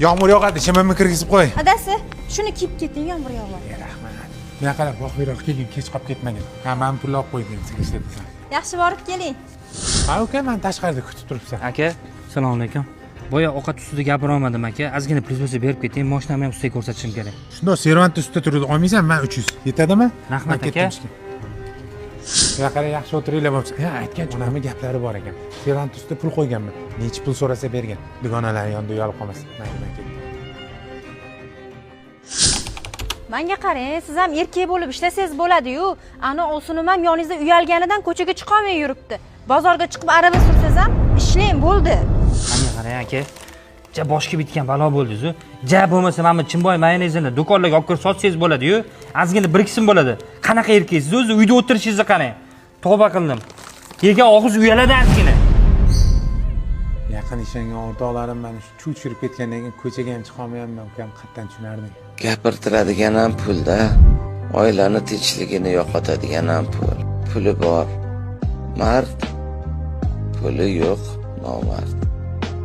Yomg'ir yog'adi, shimimni kirgizib qo'y. Adasi, shuni kiyib keting, yomg'ir yog'yapti. Rahmat. Bunaqalar voqeroq kelgin, kech qolib ketmagin. Ha, man pulni olib qo'ydim, sizga ishlatasan. Yaxshi borib keling. Ha, uka, mani tashqarida kutib turibsan. Aka, assalomu alaykum. Boya ovqat ustida gapira olmadim aka. Ozgina pul bo'lsa berib keting, mashinamni ham ustiga ko'rsatishim kerak. Shundoq servant ustida turib olmaysan, man 300. Yetadimi? Rahmat, Man ketdim aka. ishga. Bunaqalar yaxshi o'tiringlar bo'lsa. Ha, aytgan onamni gaplari bor ekan. Servant ustida pul qo'yganman. Nechi pul so'rasa bergan. Dugonalar yonida uyalib qolmasin. Mayli, man ketdim. Menga qarang, siz ham erkak bo'lib ishlasangiz bo'ladi-yu. Ana ovsinim ham yoningizda uyalganidan ko'chaga chiqolmay yuribdi. Bozorga chiqib arava sursangiz ham ishlang bo'ldi. Menga qarang aka. Ja boshga bitgan balo bo'ldingiz-u. Ja bo'lmasa mana bu Chimboy mayonezini do'konlarga olib kirib sotsangiz bo'ladi-yu. Ozgina biriksin bo'ladi. Qanaqa erkaksiz o'zi uyda o'tirishingizni qarang. Tavba qildim. Yegan og'iz uyaladi ozgina. Yaqin ishongan o'rtoqlarim mani shu chuv tushirib ketgandan keyin ko'chaga ham chiqolmayapman, ukam, qatdan tushunarding. Gapirtiradigan ham pulda, oilani tinchligini yo'qotadigan ham pul. Puli bor mard, puli yo'q nomard.